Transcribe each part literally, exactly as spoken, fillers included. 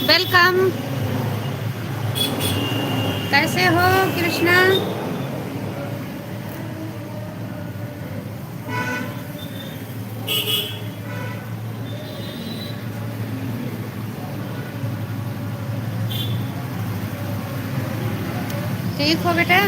Welcome। कैसे हो कृष्णा? ठीक हो बेटा?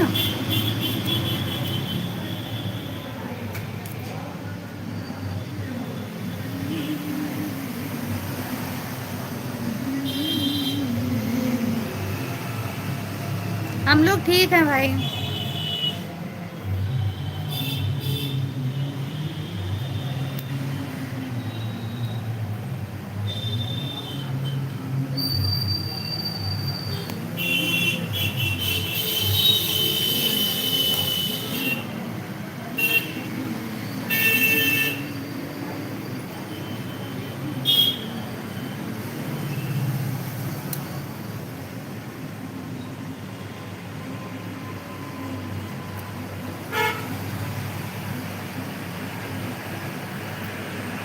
हम लोग ठीक हैं भाई।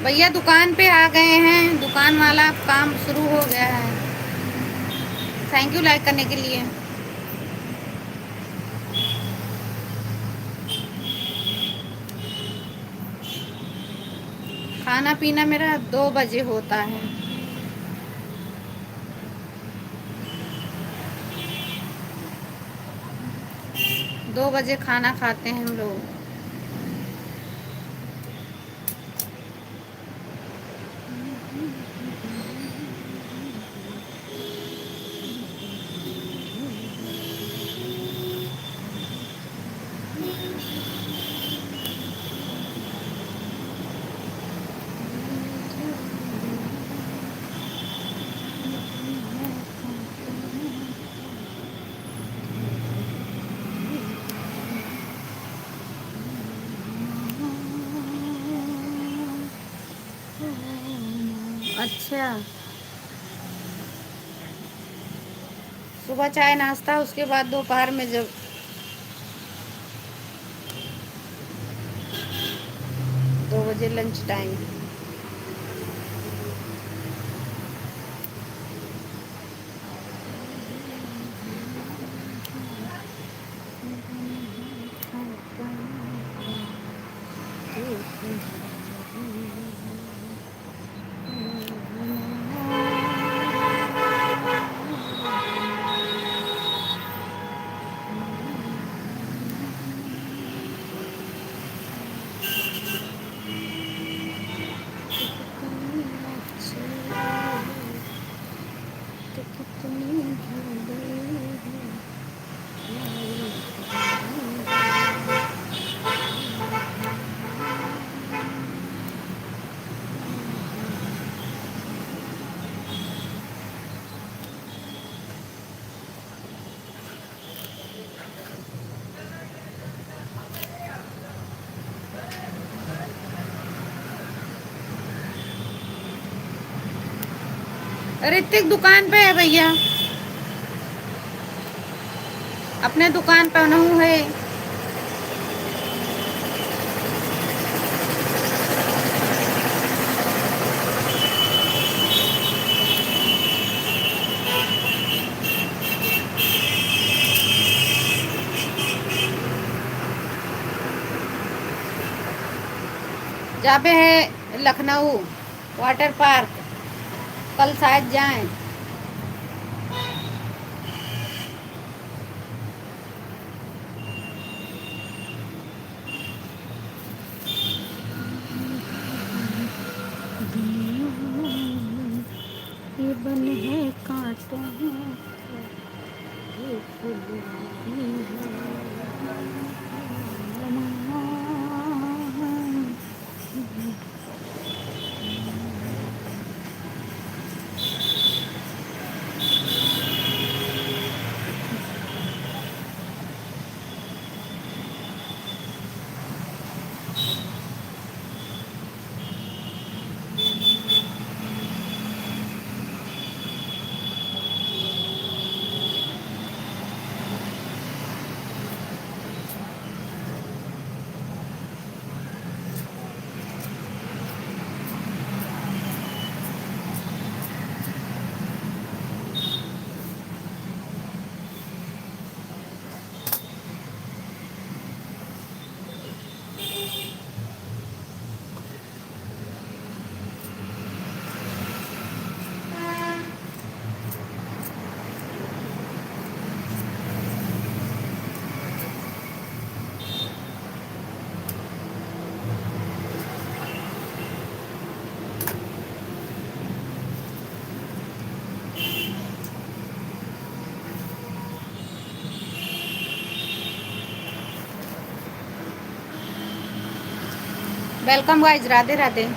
भैया दुकान पे आ गए हैं, दुकान वाला काम शुरू हो गया है। Thank you like करने के लिए। खाना पीना मेरा दो बजे होता है। दो बजे खाना खाते हैं हम लोग। अच्छा, सुबह चाय नाश्ता, उसके बाद दोपहर में जब दो बजे lunch time। ऋतिक दुकान पे है भैया, अपने दुकान पे नहू है। जाबे है लखनऊ water park, कल शायद जाएं। ये बन है कांटों में, ये फुलवारी है। Welcome guys, राधे राधे।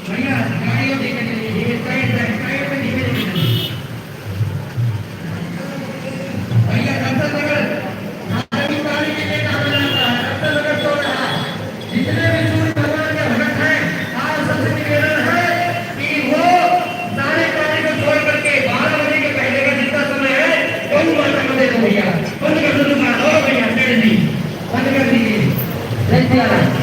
भैया, गाड़ी को धीरे, धीरे, धीरे, साइड, साइड, साइड में धीरे, धीरे चलिए। भैया, दर्शन नगर, धार्मिक कार्य के लिए काम करता है, दर्शन नगर छोड़ रहा है। जितने भी सूर्य भगवान के भक्त हैं, आप सबसे निवेदन है कि वो सारे कार्य को छोड़ करके बारह बजे के पहले का जितना समय है, गौ माता को दे दो भैया। बंद कर दो दुकान, और भैया, सेठ जी, बंद कर दीजिए। जय सिया राम।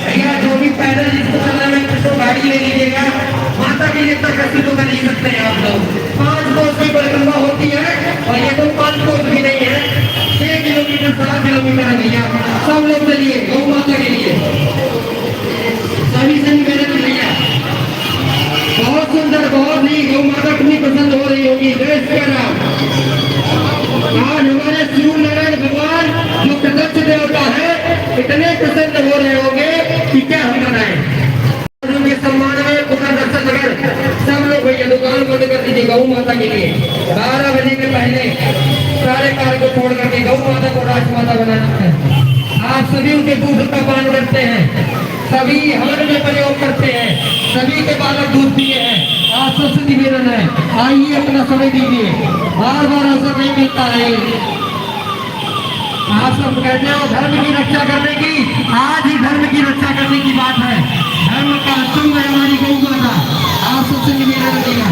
भैया, जो भी पैदल जिसको चलना है, उसको गाड़ी ले लीजिएगा। माता के लिए इतना कष्ट तो कर नहीं सकते हैं आप लोग। पाँच कोस की परिक्रमा होती है और ये तो पाँच कोस भी नहीं है, छह किलोमीटर, सात किलोमीटर है भैया। सब लोग चलिए गौ माता के लिए। सभी से निवेदन है भैया, बहुत सुंदर, बहुत ही गौ माता कितनी प्रसन्न हो रही होगी। जय श्री राम। आज हमारे सूर्य नारायण भगवान जो प्रत्यक्ष देवता है, इतने प्रसन्न हो रहे होंगे कि क्या हम बताएं। उनके सम्मान में पूरा दर्शन नगर, सब लोग भैया दुकान बंद कर दीजिए गौ माता के लिए। बारह बजे के पहले सारे कार्य को छोड़ करके गौ माता को राजमाता बनाना है। आप सभी उनके दूध का पान करते हैं, सभी हवन में प्रयोग करते हैं, सभी के बालक दूध पिए हैं। आप सबसे निवेदन है, आइए, अपना समय दीजिए, बार बार अवसर नहीं मिलता है। आप सब कहते हो धर्म की रक्षा करने की, आज ही धर्म की रक्षा करने की बात है। धर्म का स्तंभ है हमारी गौ माता। आप सबसे निवेदन है भैया,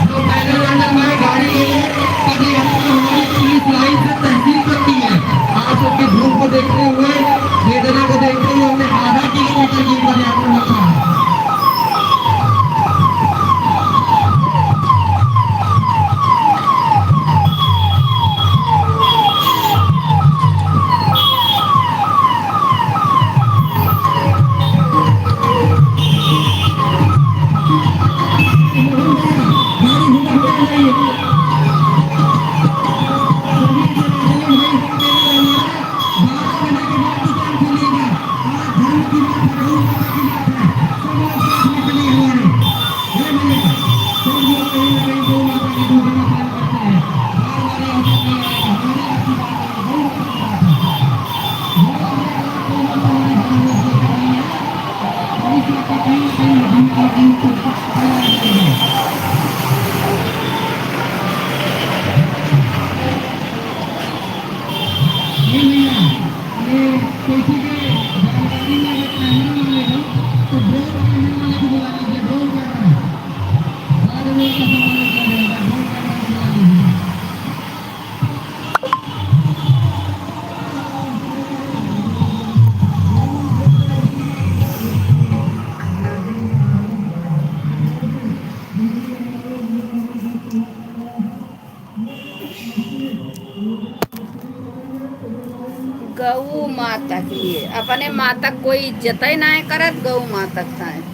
जो पैदल अंदर में गाड़ी लेके पदयात्रा हमारी पुलिस लाइन से तहसील तक की है। आप सबके भूख को देखते हुए, वेदना को देखते हुए हमने आधा किलोमीटर की पदयात्रा रखा है। गऊ माता के लिए, अपने माता के कोई इज्जत ही नाहीं करत, गऊ माता के ताईं।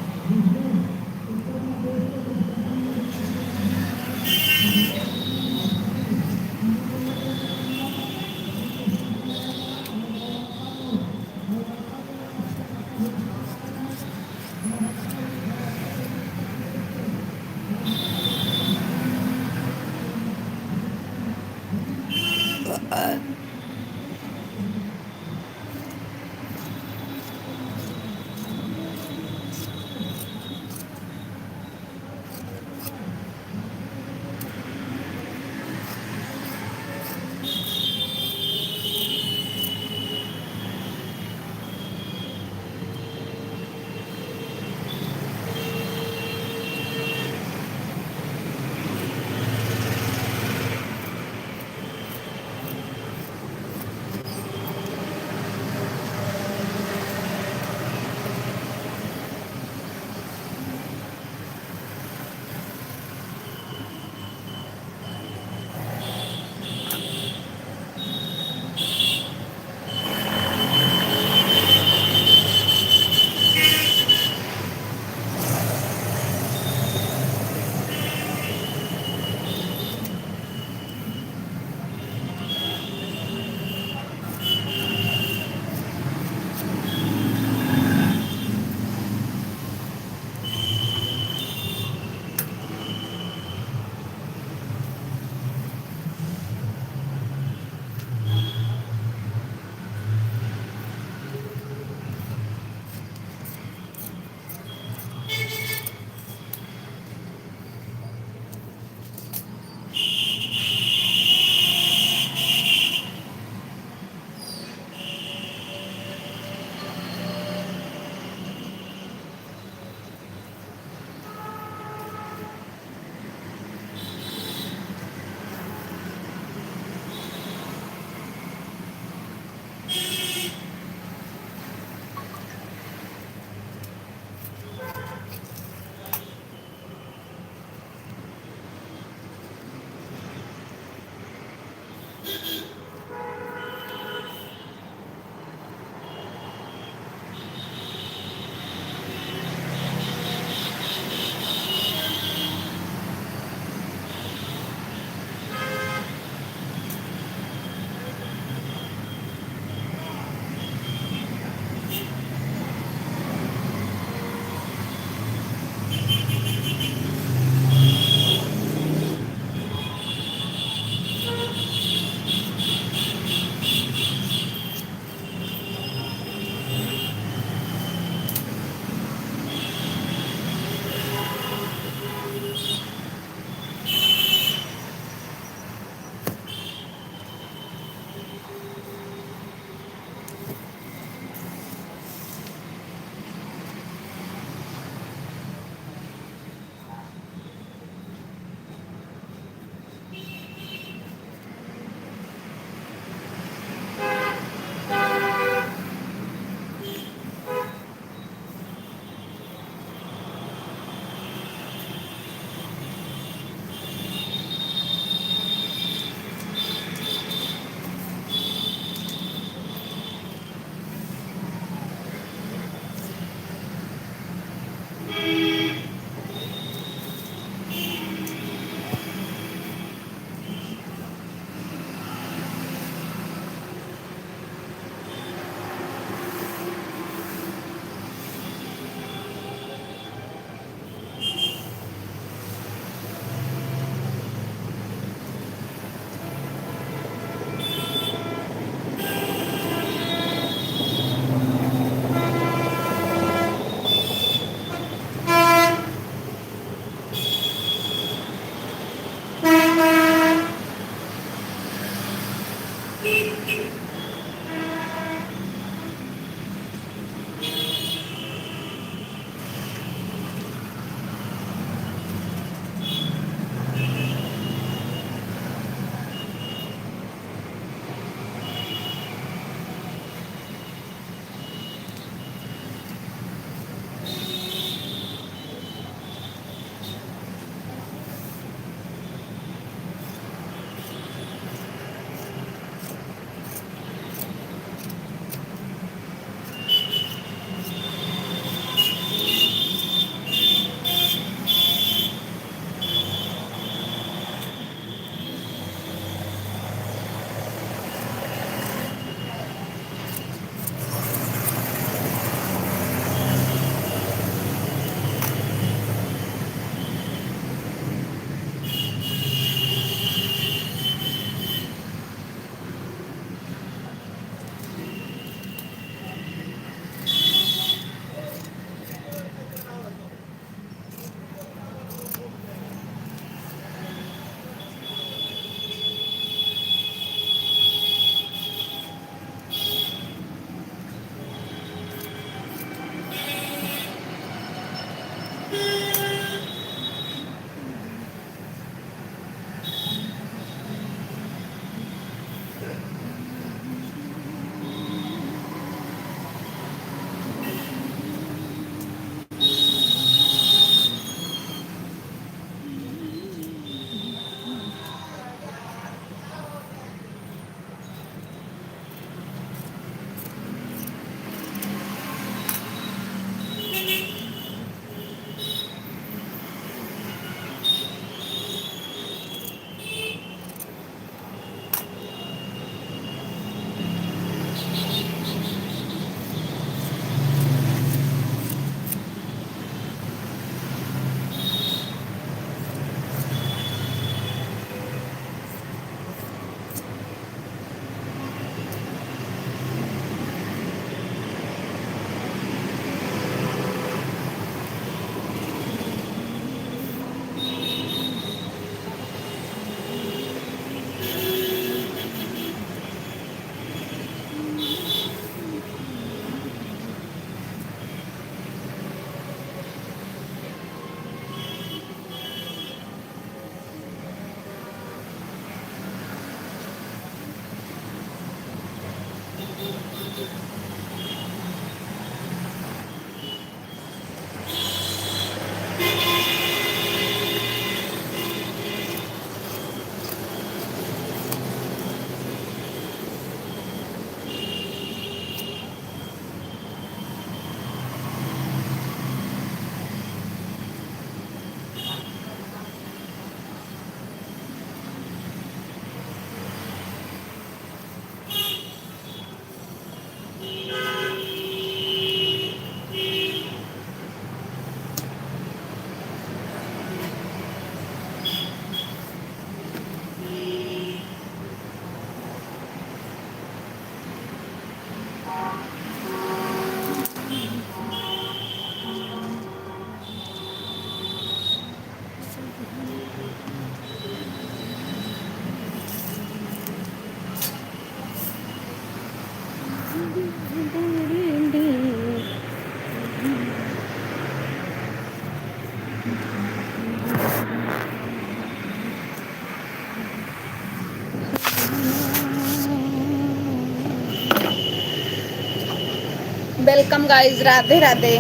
Welcome guys, राधे राधे।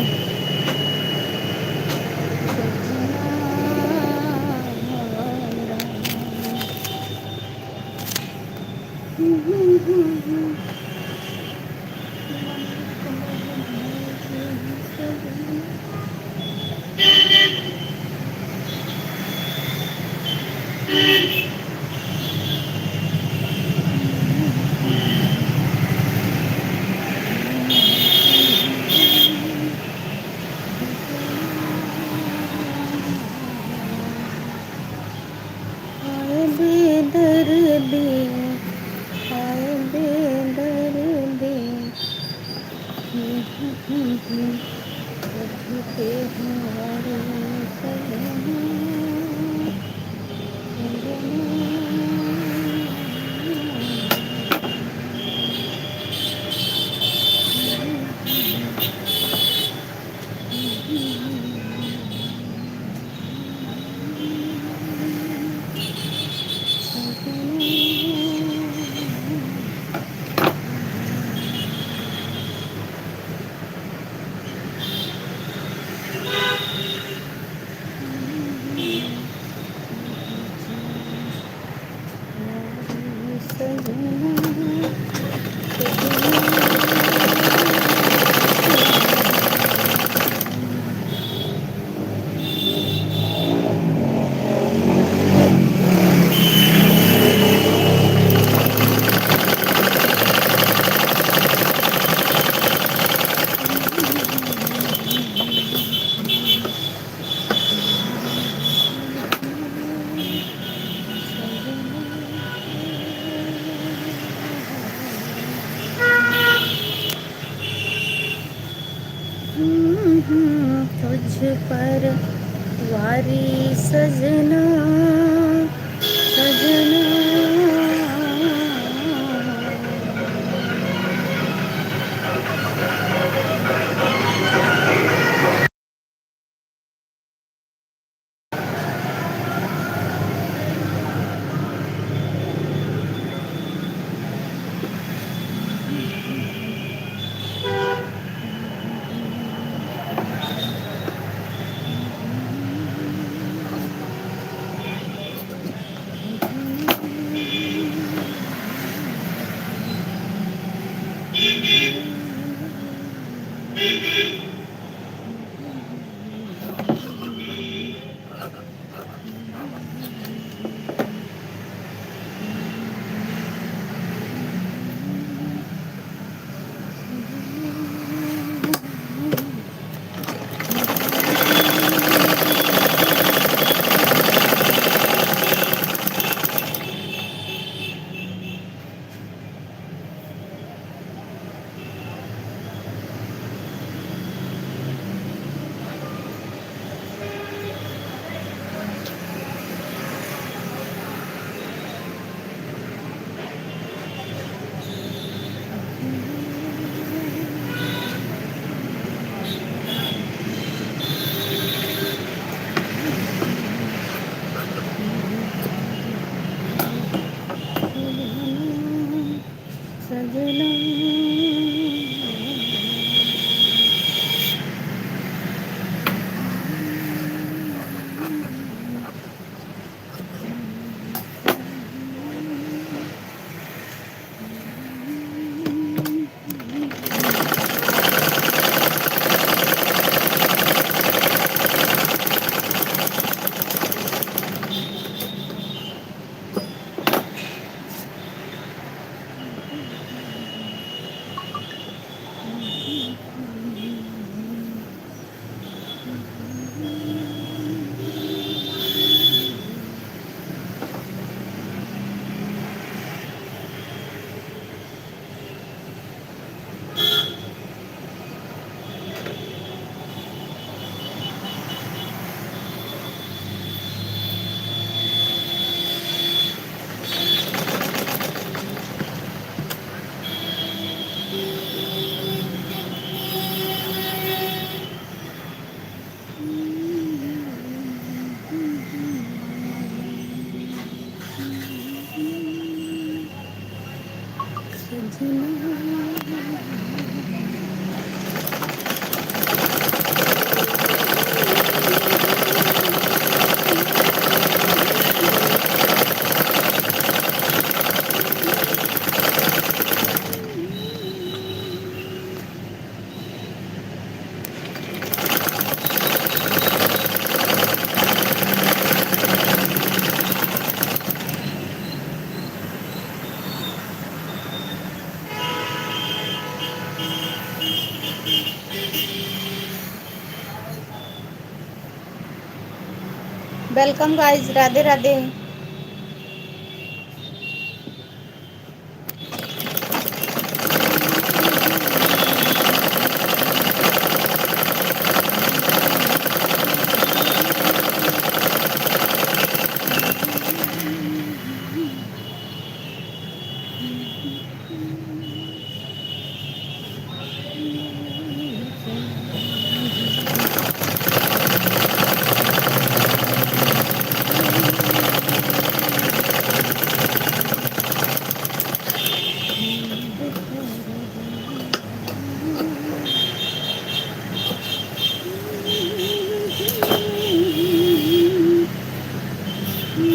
हाय बेदर्दी, हाय बेदर्दी। तुझ पर वारी सजना, सजना। Welcome guys, राधे राधे।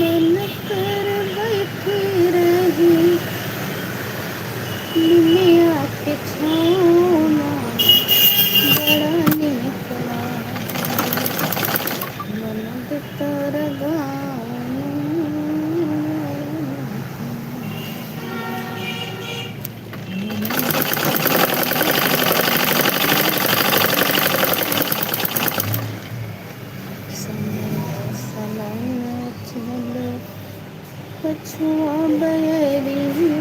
मन कर बैठी रही निमिया के छाँव मा, बड़ा नीक लागे। ननद तोर गाँव मा। समय समय चले पछुआ बयरिया,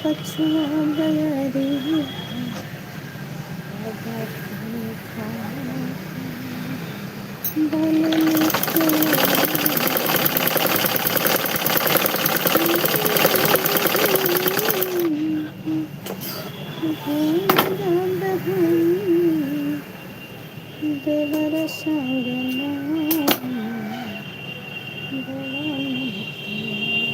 पछुआ बयरिया। देवर संग ना बड़ा नीक लागे।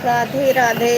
Radhe Radhe.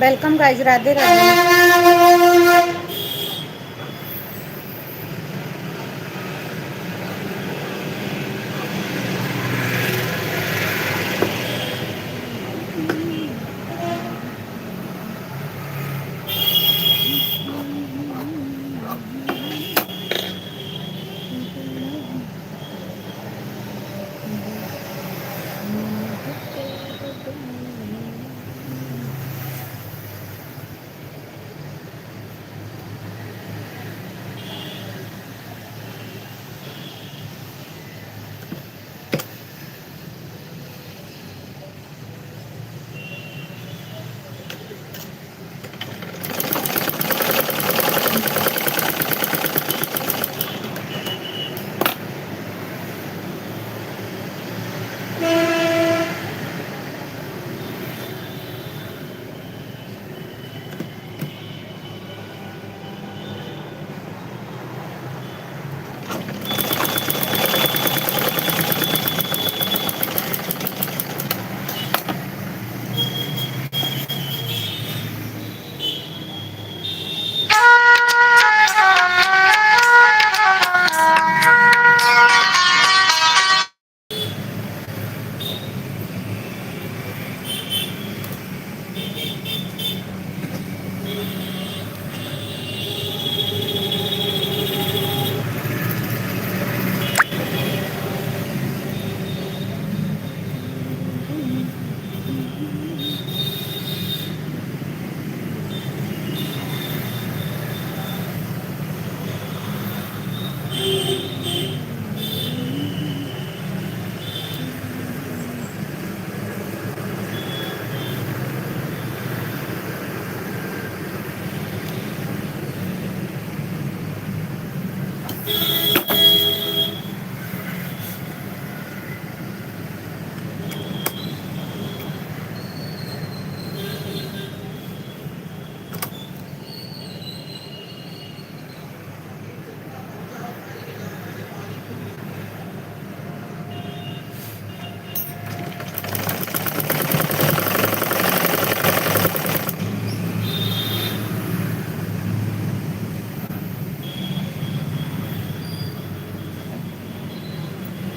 Welcome guys, Radhe Radhe.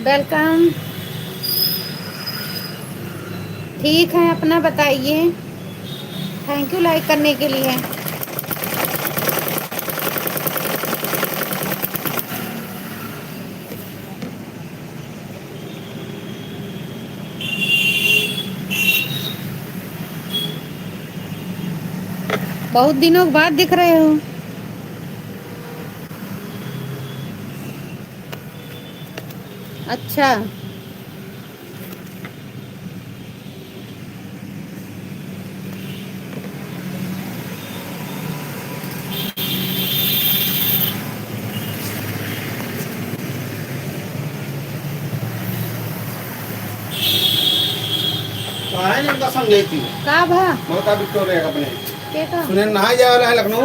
Welcome. ठीक है, अपना बताइए। थैंक यू लाइक करने के लिए। बहुत दिनों के बाद दिख रहे हो। अच्छा। काहे नहीं उनका समझाई थी? का भा? बहुत अभी तो रहे अपने। के का? सुने नहाए जाए वाला है लखनऊ।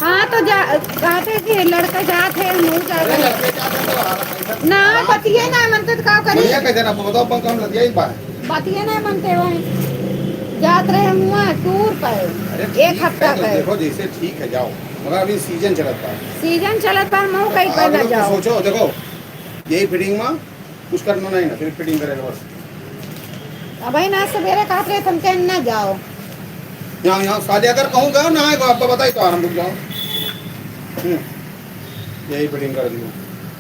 हाँ, तो जा, कहते कि लड़का जात है, हम लोग जात अरे, है। लड़के जात है तो आ-, ऐसा ना, आराम बतिये से। ना मनते तो का करी? भैया कैसे ना बताओ, अपन काम लग जाए इस बार। बतिये ना मनते हुए। जात रहे हम हुआ टूर पे, अरे, एक ठीक हफ्ता है, तो पे। देखो, जैसे ठीक है, जाओ। मगर अभी सीजन चलत बा। सीजन चलत बा, हम कहीं पर आप ना लोग तो जाओ। सोचो, देखो, यही फिटिंग में कुछ करना नहीं ना, सिर्फ फिटिंग करेगा बस। अबही ना सवेरे कहत रहे, तुम कहीं ना जाओ। यहाँ, यहाँ साले अगर कहूँ गयो ना, तो आपको बताई तो आराम रुक जाओ। हम्म, यही फिटिंग कर दियो।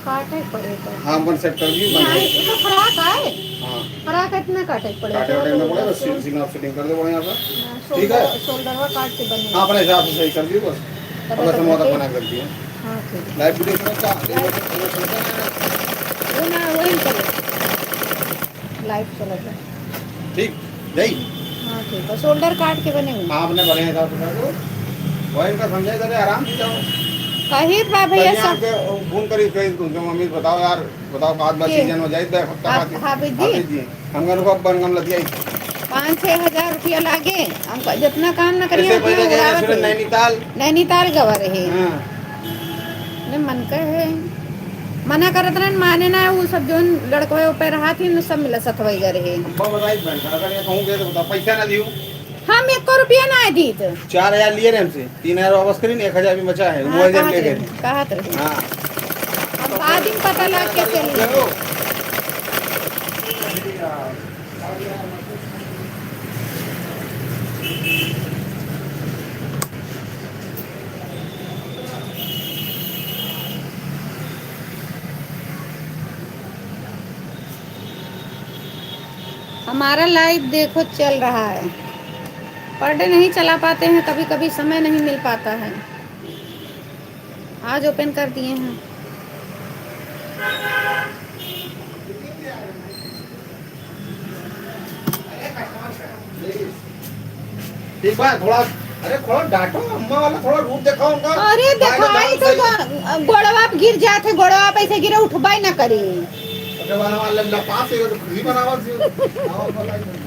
काटे पड़े तो। हाँ, अपन सेट कर दियो, बन नहीं, गई। ये तो फ्रॉक है। हाँ। फ्रॉक इतना काटे पड़े काटे तो। वाटे में पड़े, बस सिल-, सिल-, आप फिटिंग कर दो बढ़िया सा। हाँ, ठीक है? शोल्डर, शोल्डरवा काट के बने। हाँ, अपने हिसाब से सही कर दियो बस। तब अपना तक समोसा ओके। बना कर दियो। हाँ, ठीक। लाइव वीडियो समझ का? लाइव। वो ना, वही करो। लाइव चलत है। ठीक, जाई। हाँ, ठीक है। शोल्डर काट के बने हुए। हाँ, आपने बढ़िया हिसाब से कर दो। वही इनका समझाई दे, आराम से जाओ। कही बा भैया कहीं सब। आके फोन करी, कही उनके मम्मी से बताओ यार, बताओ बाद में के? सीजन हो जाए, तो हफ्ता आप बाद। हाफिज जी? हाफिज जी। हम कहने को अब बनगम लदिया ही। पाँच छः हजार रुपया लागे, हम क-, जितना काम न करिए, ऐसे उतना पहले गए उड़ावत रहे, है। नैनीताल। नैनीताल गवा रहे। हाँ। ने मन का है, मना करत रहन, माने ना, वो सब जोन लड़कवे पे रहा थी, न सब मिला सतवई गए रहे। अब बताई बहन, अगर ये कहूँ गए तो बताओ, पैसा ना दियो। हम एको रुपया नाहीं दीत। चार हजार लिए रहे हमसे, तीन हजार वापस करीन, एक हजार अभी बचा है, हाँ, मोबाइल जब कहत ले गए। रहे, कहत रहे। हाँ। अब बाद में पता लग के चली। हमारा लाइव देखो चल रहा है। पर डे नहीं चला पाते हैं, कभी-कभी समय नहीं मिल पाता है। आज ओपन कर दिए हैं। ठीक बा, थोड़ा, अरे थोड़ा डांटो, अम्मा वाला थोड़ा रूप दिखाओ उनका। अरे दिखाई तो गोड़वा पे गिर जात है, गोड़वा पे ऐसे गिरे, उठबा ही ना करी। अरे वाला, वाला लपास है, तो खुद ही बनावा सी।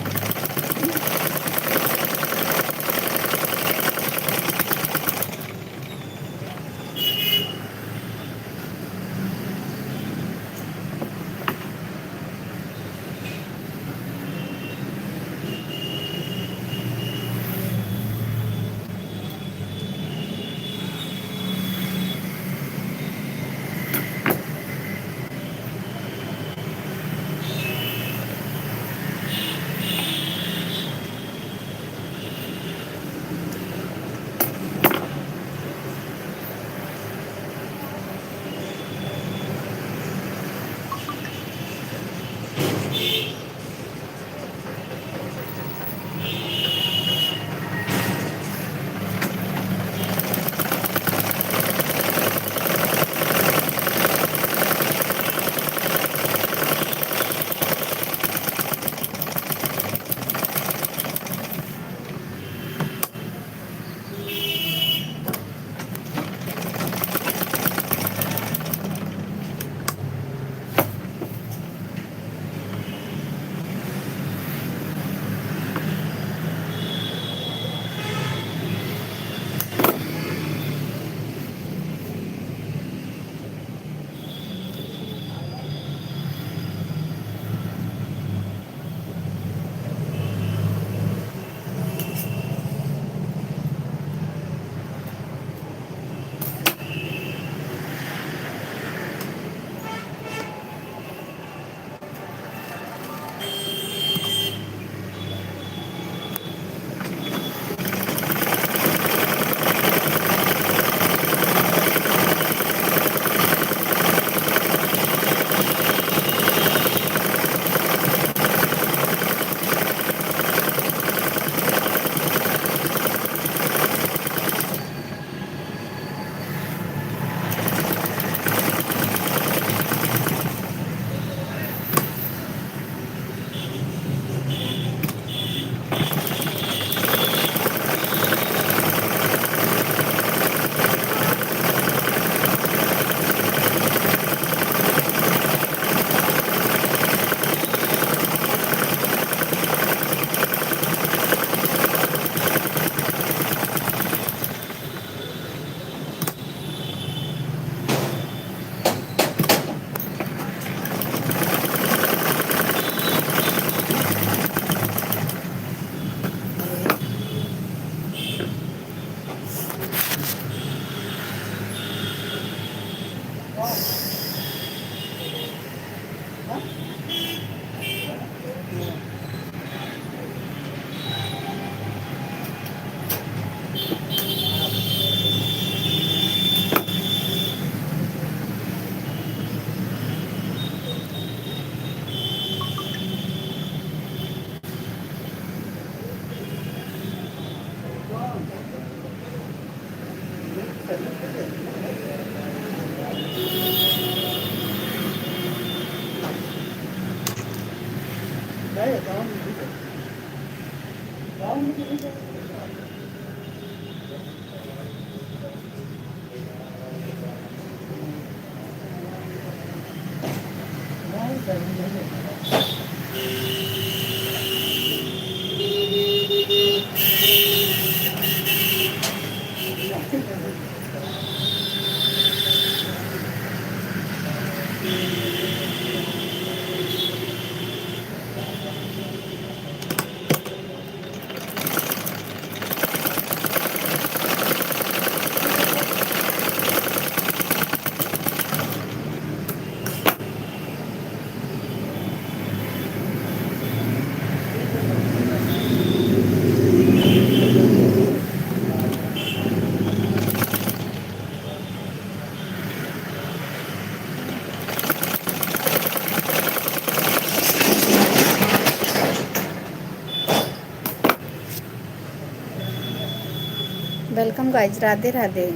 Welcome guys, राधे राधे।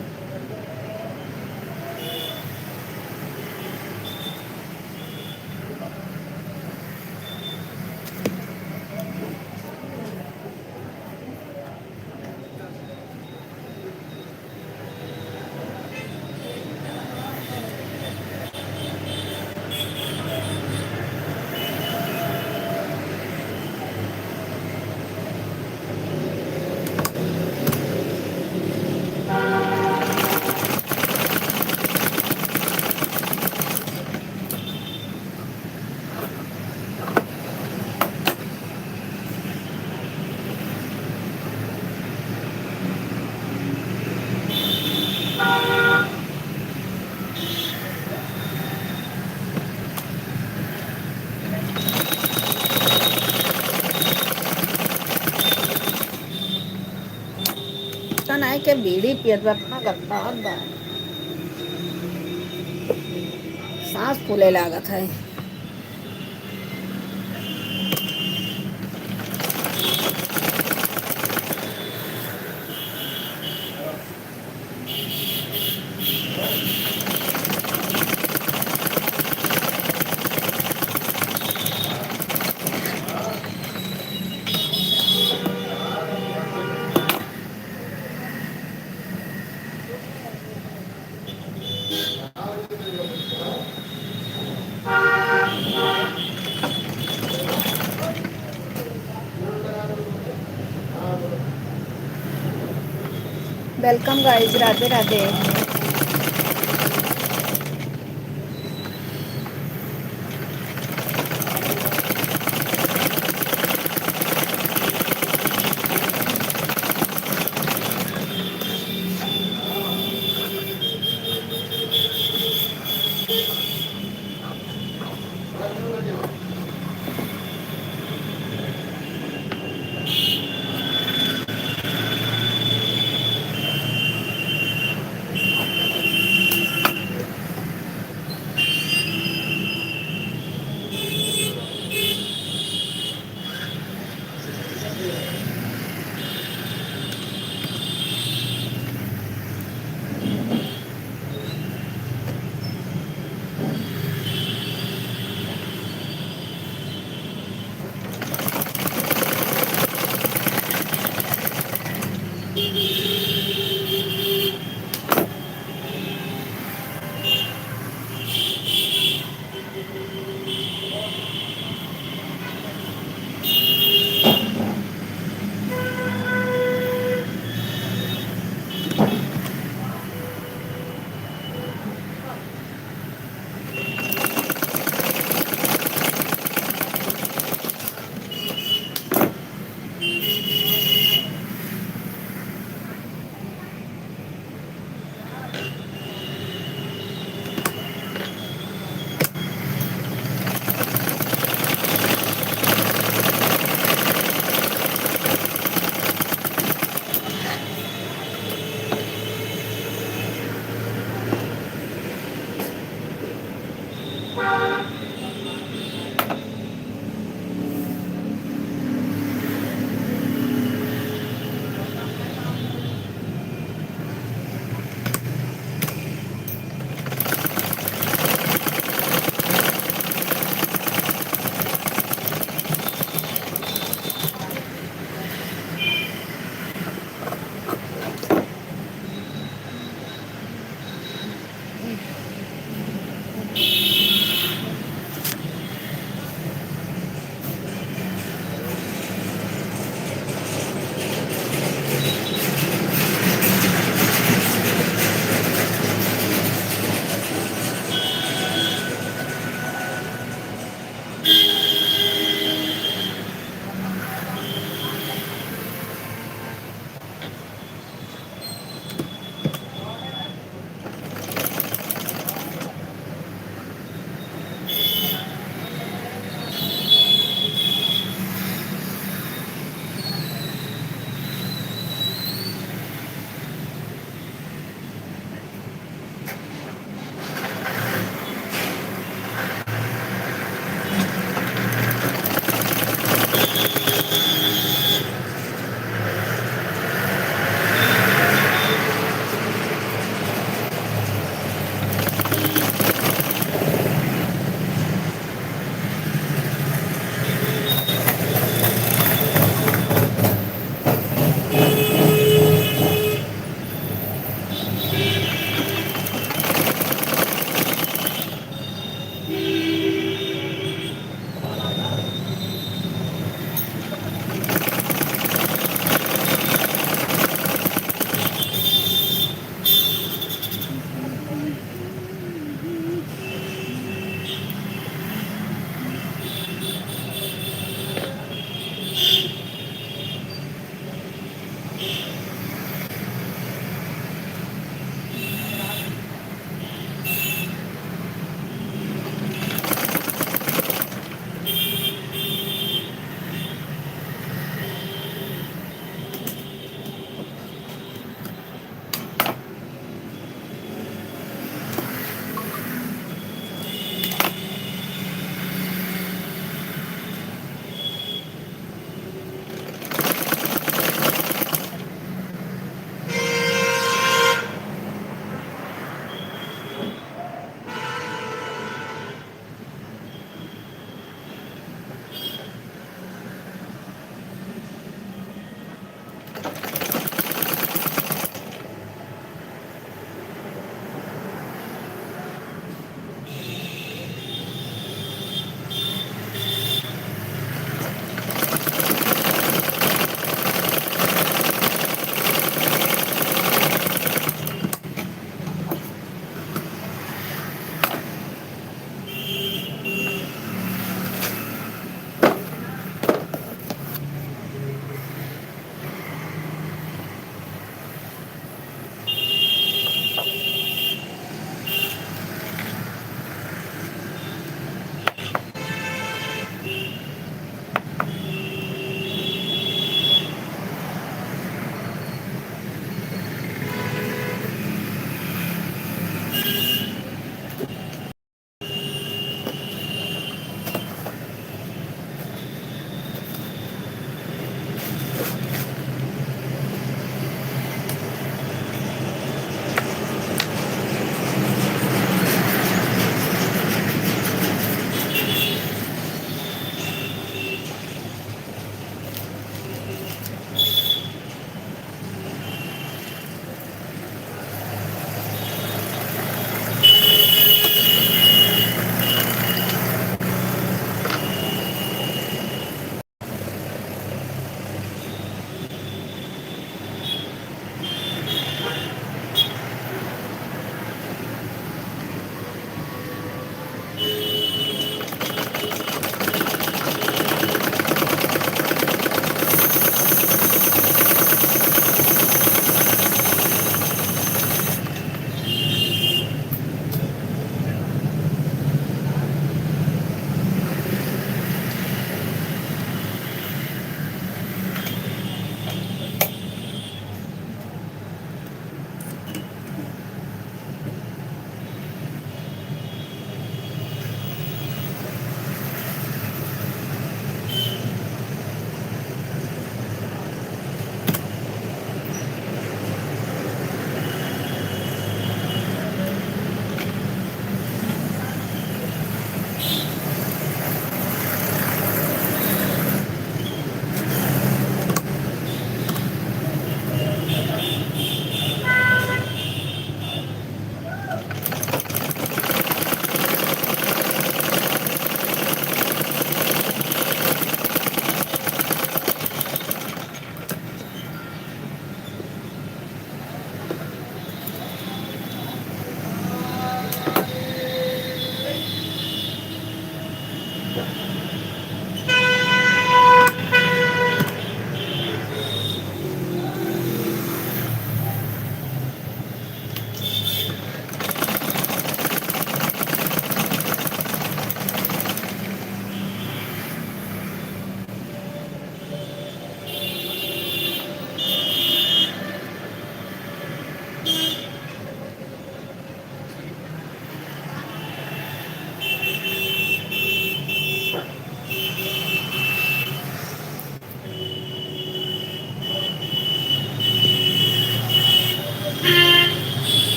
तनाई के बीड़ी पियत बा, अपना गत्ता बा। सांस फूले लागत है। Welcome guys, राधे राधे।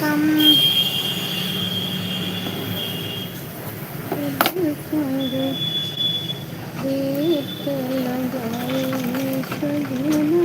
हम संग एक लगाई सजना।